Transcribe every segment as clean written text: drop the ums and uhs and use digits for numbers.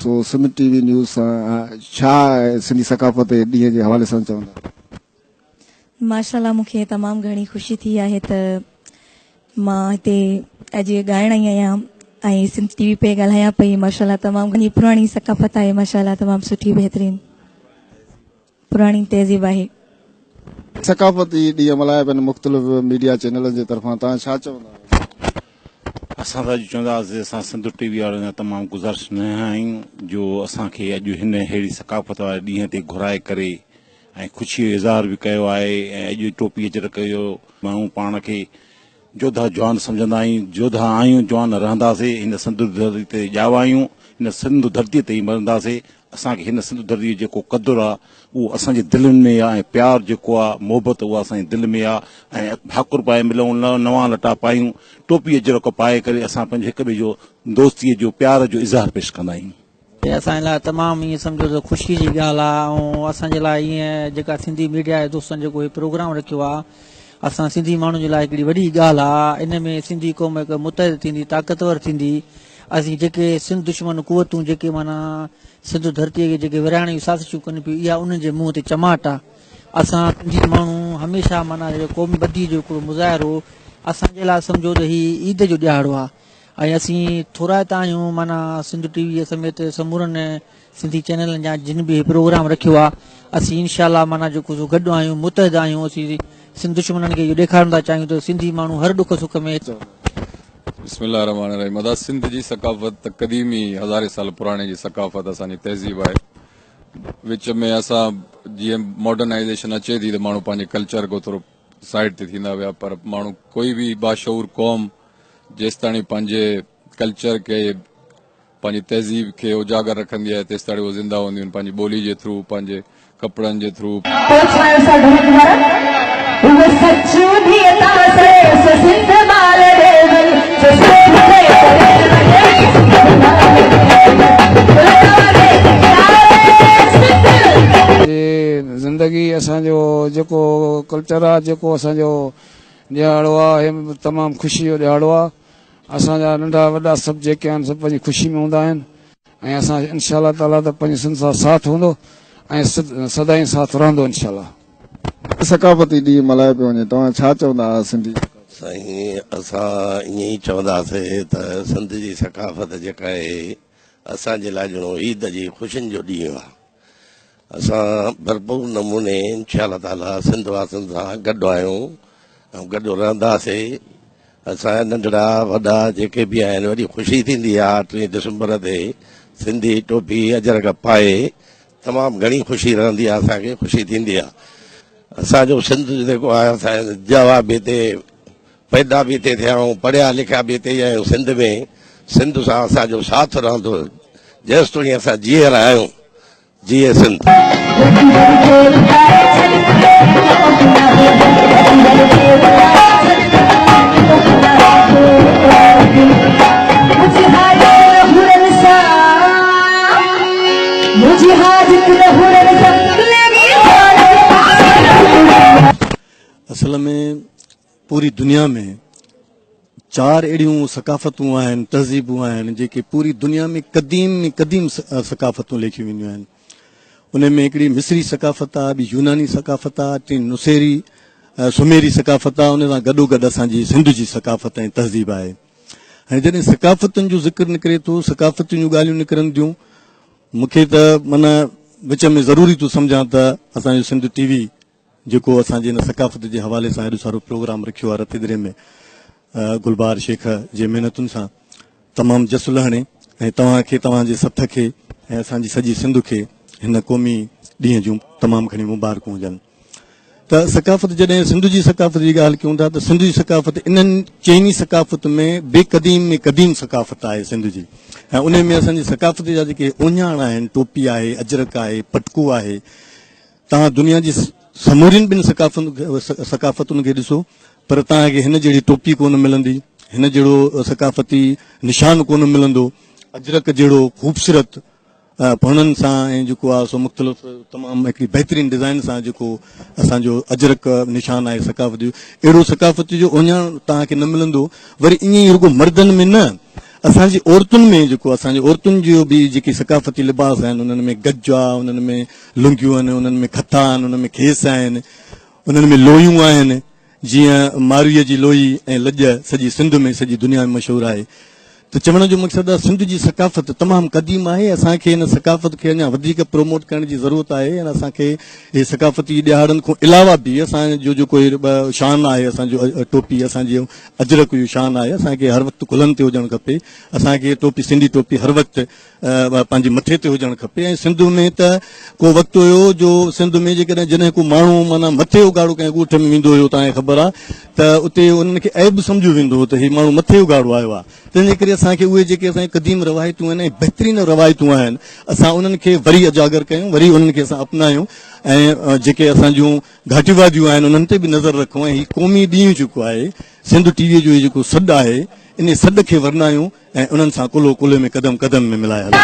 سو سنڌ ٽي V news سان ڇا سنڌي ثقافت ڏينهن جي حوالي سان چوندا؟ ماشاءالله مون کي تمام گهڻي خوشي ٿي آهي ته مان هتي اڄ ڳائڻ آئي آهيان ۽ سنڌ ٽي وي پي ڳالهايان پئي ماشاءالله تمام گهڻي پراڻي ثقافت آهي ماشاءالله تمام سٺي بهترين پراڻي تهذيب آهي. ثقافتي ڏينهن ملهايا پيا مختلف ميڊيا چينلن جي طرفان توهان ڇا چوندا؟ اسان ته اڄ چونداسين اسان سنڌ ٽي وي وارن جا تمام گذارش نه آهيون جو اسان کي اڄ هن ههڙي ثقافت واري ڏينهن تي گهرائي ڪري ۽ خوشي جو اظهار به ڪيو آهي ۽ اڄ ٽوپي اجرڪ جو ماڻهو پاڻ کي جوڌا جوان سمجهندا آهيون جوڌا آهيون جوان رهنداسين هن سنڌ ڌرتي تي ڄاوا آهيون هن سنڌ ڌرتي تي ئي مرنداسين اسان کي هن سنڌ ڌرتي جو جيڪو قدر آ اهو اسان جي دلين ۾ آ ۽ پيار جيڪو آ محبت اها اسان جي دل ۾ آ ۽ ڀاڪر پائي ملون نوان لٽا پايون ٽوپي اجرڪ پائي ڪري اسان پنهنجو هڪ ٻئي جو دوستي جو پيار جو اظهار پيش ڪندا آهيون. هي اسان جي لاء تمام ائين سمجهو ته خوشي جي ڳالهه آ ۽ اسان جي لاء ائين جيڪا سنڌي ميڊيا جي دوستن جيڪو هي پروگرام رکيو آ اسان سنڌي ماڻهن جي لاء هڪڙي وڏي ڳالهه آ ان ۾ سنڌي قوم هڪ متحد ٿيندي طاقتور ٿيندي اسين جيڪي سنڌ دشمن قوتون جيڪي معنيٰ سنڌ ڌرتيء کي جيڪي ورهائڻ جون سازشون ڪن پيون اها انهن جي منهن تي چماٽ آ اسان سنڌي ماڻهو هميشه معنيٰ قومي ٻڌي جو هڪڙو مظاهرو اسان جي لاء سمجهو ته هي عيد جو ڏهاڙو آ ۽ اسين ٿورائتا آهيون معنيٰ سنڌ ٽي ويء سميت سمورن سنڌي چينلن جا جن به هي پروگرام رکيو آ اسين انشاء الله معنيٰ جيڪو سو گڏ آهيون متحد آهيون اسين سنڌ دشمنن کي اهو ڏيکارڻ ٿا چاهيون ته سنڌي ماڻهو هر ڏک سک ۾. بسم الله الرحمٰن الرحيم ادا سنڌ جي ثقافت ته قديمي هزارين سال پراڻي جي ثقافت اسان جي تهذيب آهي وچ ۾ اسان جيئن ماڊرنائيزيشن اچي ٿي ته ماڻهو پنهنجي ڪلچر کان ٿورو سائيڊ تي ٿيندا ويا پر ماڻهو ڪوئي به باشعور قوم جيستاڻي پنهنجي ڪلچر کي پنهنجي تهذيب کي اجاگر رکندي آهي تيستاڻي اهي زنده هونديون آهن پنهنجي ٻولي جي ٿرو پنهنجي ڪپڙن جي ٿرو. جي زندگي اسان جو جيڪو ڪلچر آ جيڪو اسان جو ڏهاڙو آ هي تمام خوشي جو ڏهاڙو آ اسان جا ننڍا وڏا سڀ جيڪي آهن سڀ پنهنجي خوشي ۾ هوندا آهن ۽ اسان انشاء الله تعالي ته پنهنجي سنڌ سان ساٿ هوندو ۽ سدائين ساٿ رهندو انشاء الله. ثقافتي ڏينهن ملهايو پيو وڃي توهان ڇا چوندا سنڌي. سائين اسان ائين ئي چونداسين ته سنڌ جي ثقافت جيڪا آهي اسان جي لاء ڄڻو عيد جي خوشين جو ڏينهن آهي اسان ڀرپور نموني انشاء الله تعالي سنڌ واسين سان گڏ آهيون ۽ گڏ رهنداسين اسان جا ننڍڙا وڏا جيڪي به آهن وڏي خوشي ٿيندي آهي ٽي ڊسمبر تي سنڌي ٽوپي اجرڪ پائي تمام گهڻي خوشي رهندي آهي اسان کي خوشي ٿيندي آهي اسان جو سنڌ جيڪو آهي اسان جوا به هتي پيدا به هتي ٿيا آهيون پڙهيا لکيا به هتي ئي آهيون سنڌ ۾ سنڌ سان اسان جو ساٿ رهندو جيستوڻي اسان جيئرا آهيون جيئي سنڌ. اصل ۾ پوري دنيا ۾ چار اهڙيون ثقافتون آهن، تهذيبون آهن، جيڪي پوري دنيا ۾ قديم ۾ قديم ثقافتون ليکيون وينديون آهن. انهن ۾ هڪڙي مصري ثقافت آهي، ٻي يوناني ثقافت آهي، ٽين نصيري سميري ثقافت آهي، ان سان گڏوگڏ اسان جي سنڌ جي ثقافت ۽ تهذيب آهي. هاڻي جڏهن ثقافتن جو ذڪر نڪري ٿو، ثقافتن جون ڳالهيون نڪرن ٿيون، مون کي ته معنيٰ وچ ۾ ضروري ٿو سمجهان ته اسان جو سنڌ ٽي وي جيڪو اسان جي هن ثقافت جي حوالي سان ايڏو سارو پروگرام رکيو آهي رتيدري ۾ گلبهار شيخ جي محنتن سان تمام جس لهڻي ۽ توهان کي توهان جي سٿ کي ۽ اسان جي سڄي سنڌ کي هن قومي ڏينهن جون تمام گهڻيون مبارڪون هجن ته ثقافت جڏهن سنڌ جي ثقافت جي ڳالهه ڪيون ٿا ته سنڌ جي ثقافت انهن چئني ثقافت ۾ به قديم ۾ قديم ثقافت آهي سنڌ جي ۽ ان ۾ اسان جي ثقافت جا جيڪي اهڃاڻ آهن ٽوپي آهي اجرڪ آهي پٽڪو آهي توهان دنيا جي سمورين ٻن ثقافتن کي ڏسو پر توهان کي هن جهڙي ٽوپي ڪونه ملندي، هن جهڙو ثقافتي نشان ڪونه ملندو. اجرڪ جهڙو خوبصورت پهڻن سان ۽ جيڪو آهي سو مختلف تمام هڪڙي بهترين ڊزائن سان جيڪو اسان جو اجرڪ نشان آهي ثقافت جو، اهڙو ثقافت جو اهڃاڻ توهان کي نه ملندو. وري ائين ئي رڳو مردن ۾ نه، اسان جي عورتن ۾ جيڪو اسان جي عورتن جو به جيڪي ثقافتي لباس آهن، انهن ۾ گج آهي، انهن ۾ لنگيون آهن، انهن ۾ کٿا آهن، انهن ۾ کيس آهن، انهن ۾ لويون آهن، جيئن مارويء جي لوئي ۽ لڄ سڄي سنڌ ۾ سڄي دنيا ۾ مشهور آهي. ته چوڻ جو مقصد آهي سنڌ جي ثقافت تمام قديم آهي، اسان کي ان ثقافت کي اڃا وڌيڪ پروموٽ ڪرڻ جي ضرورت آهي ۽ اسان کي اهي ثقافتي ڏهاڙن کان علاوه به اسان جو جيڪو هي شان آهي، اسان جو ٽوپي، اسان جي اجرڪ جو شان آهي، اسان کي هر وقت ڪلهن تي هجڻ کپي، اسان کي ٽوپي سنڌي ٽوپي هر وقت پنهنجي مٿي تي هجڻ کپي. ۽ سنڌ ۾ ته ڪو وقت هيو جو سنڌ ۾ جيڪڏهن جڏهن ڪو ماڻهو معنيٰ مٿي اگهاڙو ڪنهن ڳوٺ ۾ ويندو هيو، توهان کي خبر آهي ته اتي انهن کي عيب سمجهيو ويندو هو ته هي ماڻهو مٿي اگهاڙو آيو آهي. تنهن جي ڪري اسان کي اهي جيڪي اسان جون قديم روايتون آهن ۽ بهترين روايتون آهن، اسان انهن کي وري اجاگر ڪيون، وري انهن کي اسان اپنايون ۽ جيڪي اسان جون گهاٽيون واديون آهن انهن تي به نظر رکون. ۽ هي قومي ڏينهن جيڪو آهي سنڌ ٽي وي جو هي جيڪو سڏ آهي، انهي سڏ کي ورنايون ۽ انهن سان ڪلهو ڪلهي ۾ قدم قدم ۾ ملائي هلون.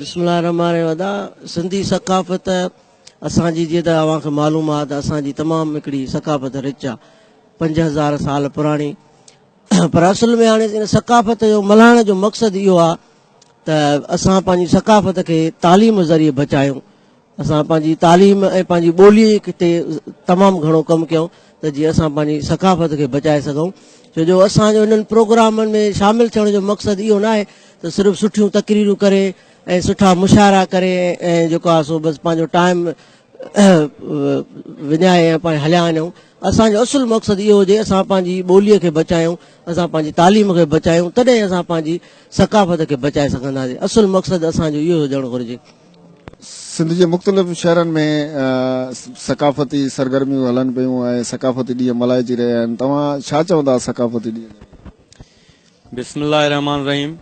بسم الله الرحمٰن الرحيم ادا سنڌي ثقافت اسان جي جيئن ته اوهان کي معلوم آهي ته اسان جي تمام هڪڙي ثقافت رچ آهي 5000 سال پراڻي، پر اصل ۾ هاڻي ان ثقافت جو ملهائڻ جو مقصد اهو آهي ته اسان پنهنجي ثقافت کي تعليم ذريعي بچايون، اسان پنهنجي تعليم ۽ پنهنجي ٻولي تي تمام گهڻو ڪم ڪيون ته جيئن اسان پنهنجي ثقافت کي بچائي سگهون. ڇو جو اسان جو انهن پروگرامن ۾ شامل ٿيڻ جو مقصد اهو ناهي ته صرف سٺيون تقريرون ڪري ۽ سٺا مشاعرا ڪري ۽ جيڪو آهي سو بس پنهنجو ٽائيم وڃائي ۽ پاڻ هليا وڃون. اسان جو اصل مقصد اهو هجي اسان پنهنجي ٻوليء کي بچايون، اسان پنهنجي تعليم کي بچايون، تڏهن اسان پنهنجي ثقافت کي بچائي سگهنداسين. اصل مقصد اسان جو اهو هجڻ گهرجي. سنڌ جي مختلف شهرن ۾ ثقافتي سرگرميون هلن پيون ۽ ثقافتي ڏينهن ملهائجي رهيا آهن، توهان ڇا چوندا ثقافتي ڏينهن جي باري ۾؟ بسم الله الرحمٰن الرحيم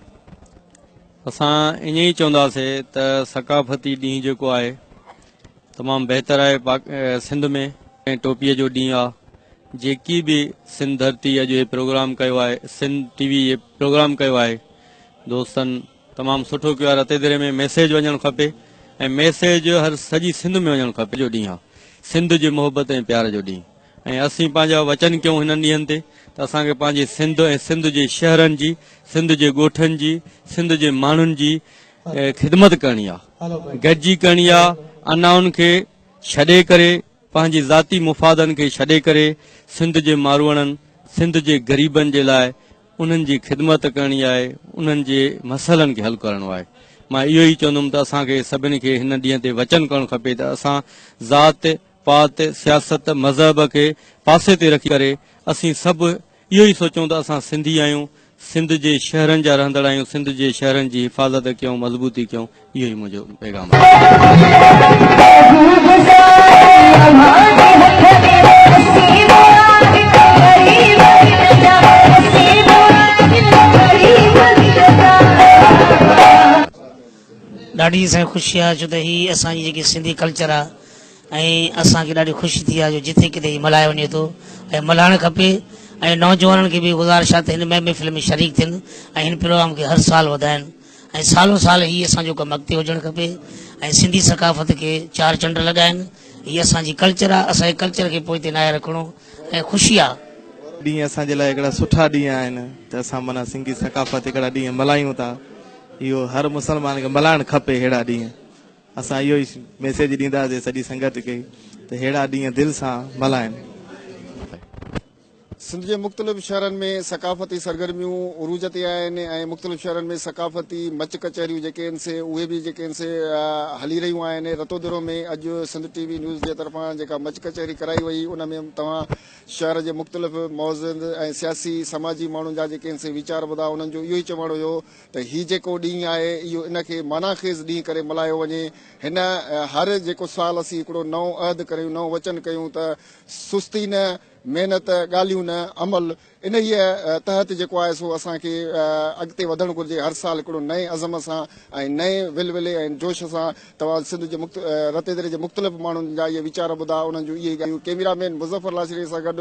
اسان ائين ئي چونداسي ته ثقافتي ڏينهن جيڪو آهي تمام بهتر آهي. سنڌ ۾ ٽوپيء جو ڏينهن آهي، جيڪي به سنڌ ڌرتي اڄ هي پروگرام ڪيو آهي، سنڌ ٽي وي هي پروگرام ڪيو آهي دوستن تمام سٺو ڪيو آهي. رتيديري ۾ ميسيج وڃڻ کپي ۽ ميسيج هر سڄي سنڌ ۾ وڃڻ کپي. جو ڏينهن آهي سنڌ جي محبت ۽ پيار جو ڏينهن ۽ اسين پنهنجا وچن ڪيون هنن ڏينهن تي ته اسان کي پنهنجي سنڌ ۽ سنڌ جي شهرن جي، سنڌ جي ڳوٺن جي، سنڌ جي ماڻهن جي خدمت ڪرڻي آ، گڏجي ڪرڻي آ، انائن کي ڇڏي ڪري، پنهنجي ذاتي مفادن کي ڇڏي ڪري سنڌ جي ماروئڙن، سنڌ جي غريبن جي لاء انهن جي خدمت ڪرڻي آهي، انهن جي مسئلن کي حل ڪرڻو آهي. مان اهو ئي چوندم ته اسان کي سڀني کي هن ڏينهن تي وچن ڪرڻ کپي ته اسان ذات پات، سياست، مذهب کي پاسي تي رکي ڪري اسين سڀ اهو ئي سوچون ته اسان سنڌي آهيون، سنڌ جي شهرن جا رهندڙ آهيون، سنڌ جي شهرن جي حفاظت ڪيون، مضبوطي ڪيون، اهو ئي منهنجو پيغام آهي. ڏاڍي اسان کي خوشي آهي ڇو ته هي اسان جي جيڪي سنڌي ڪلچر آهي ۽ اسان کي ڏاڍي خوشي ٿي آهي جو جٿي ڪٿي هي ملهايو وڃي ٿو ۽ ملهائڻ کپي ۽ نوجوانن کي به گذارش آهي ته هن محفل ۾ شريڪ ٿين ۽ هن پروگرام کي هر سال وڌائن ۽ سالو سال هي اسان جو ڪم اڳتي هجڻ کپي ۽ سنڌي ثقافت کي چار چنڊ لڳائن. هي اسان جي ڪلچر آهي، اسان جي ڪلچر کي پوئتي ناهي رکڻو ۽ خوشي آهي. ڏينهن اسان جي لاء هڪڙا سٺا ڏينهن آهن ته اسان معنيٰ سنڌي ثقافت هڪڙا ڏينهن ملهايون ٿا. اهو هر مسلمان کي ملهائڻ کپي ههڙا ڏينهن. اسان اهو ئي ميسيج ڏينداسين سڄي سنگت کي ته ههڙا ڏينهن دل سان ملهائن. سنڌ جي مختلف شهرن ۾ ثقافتي سرگرميون عروج تي آهن ۽ مختلف شهرن ۾ ثقافتي مچ ڪچهريون جيڪي آهن سي اهي به جيڪي آهن سي هلي رهيون آهن. رتوديرو ۾ اڄ سنڌ ٽي وي نيوز جي طرفان جيڪا مچ ڪچهري ڪرائي وئي ان ۾ توهان شهر جي مختلف معزز ۽ سياسي سماجي ماڻهن جا جيڪي آهن سي ويچار ٻڌا. انهن جو اهو ئي چوڻ هيو ته هي جيڪو ڏينهن آهي اهو ان کي معنيٰ خيز ڏينهن ڪري ملهايو وڃي. هن هر جيڪو سال اسين هڪڙو نئون عهد ڪريون، نئون وچن ڪيون ته سستي نه، محنت، ڳالهيون نه، عمل. انهيء تحت جيڪو آهي سو اسان کي اڳتي وڌڻ گهرجي. هر سال هڪڙو نئين عزم سان ۽ نئين ولولي ۽ جوش سان توهان سنڌ جي رتيديري جي مختلف ماڻهن جا اهي ويچار ٻڌا، انهن جون اهي ڳالهيون. ڪئميرا مين مظفر لاشاري سان گڏ.